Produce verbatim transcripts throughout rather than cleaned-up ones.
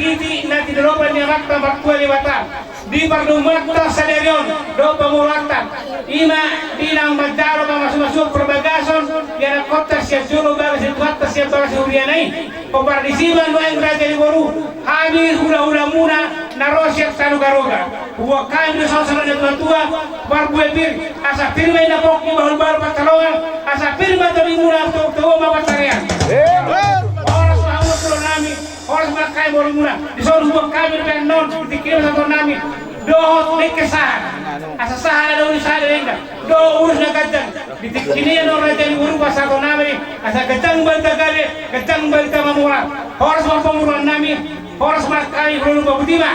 Iti na tinadingan ni Amanta Martua Debata di pardomuanta sadari on dohot pamoruonta, i ma di naung manjalo pamasumasuon parbagason di anakkonta sian jolo bagas ni Tuhanta sian bagas ni huriana i. Hombar disi ma nuaeng raja ni boru, hami hulahulamuna na ro sian Sarogaroga. Huboan hami do songon na tuatua marbue pir, asa pir ma inapongki bahulbahul pansalongan, asa pir ma tondimuna, tuatua ma pansarean. Horas ma hamu tulang nami, horas ma hami borumuna. Dison huboan hami dope annon, di tingki i ma sahatonnami dohot dengke sahat. Asa sahat na dao ni sahat dengke dohot ulos na ganjang. Di tingki i annon raja ni boru, pasahatonnami asa ganjang barita gabe, ganjang barita mamora. Horas ma pamoruonnami. Horas ma hami, hula-hula, botima.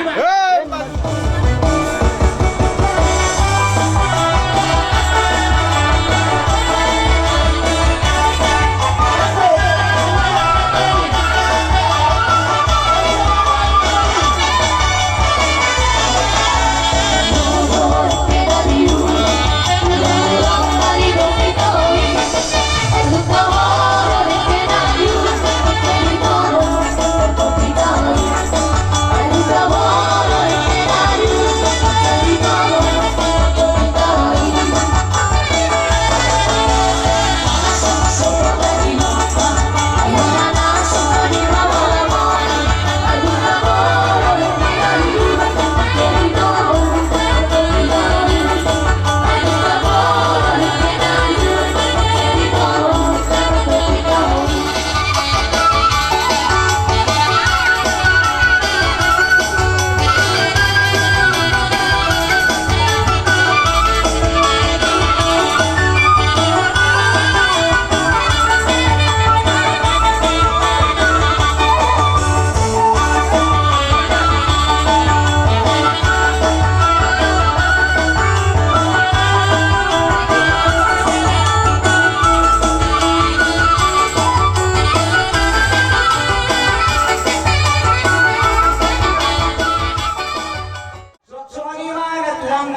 Songon i ma na tulang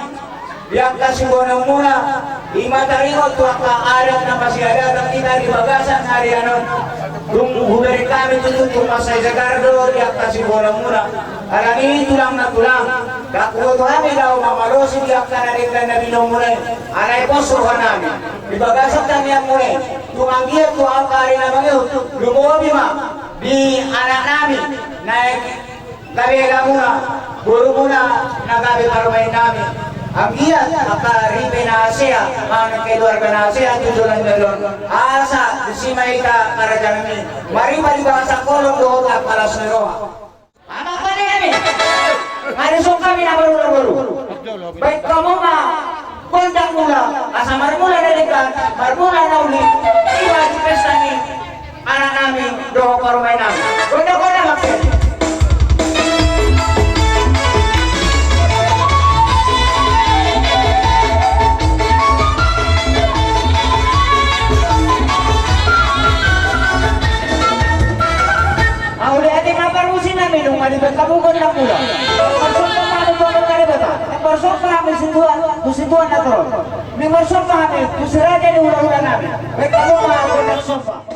di angka siboanonmuna, i ma taringot tu angka adat na pasiadatan hita di bagasan ari on. Dung hubereng hami tutu tu mansai sagar do di angka siboanonmuna. Alani i tulang na tulang, ndang huboto hami laho mamalosi di angka na denggan na binoanmuna i. Alai pos rohanami di bagasan tangiangmuna i, tung anggiat tu angka ari na mangihut lumobi ma di anaknami na gabe helamuna, borumuna na gabe parumaennami. Anggiat angka ripe na hasea manang keluarga na hasea tu joloan ni ari on, asa disi ma hita harajaon i, maripa di bagasan holong dohot angka las ni roha. Amang pande nami, haduan hami na marhula boru, baen hamu ma gondang mula, asa marmula na denggan, marmula na uli, iba di pesta ni anaknami dohot parumaennami. Gondang, gondang, amang. Mauliate ma parmusiknami, dung ma dibaen hamu gondang mula. Marsomba ma hamu tu Amanta Debata. Marsomba hami tu sintua, tu sintua na torop. Dung marsomba hami tu si raja ni hulahulanami. Baen hamu ma gondang somba.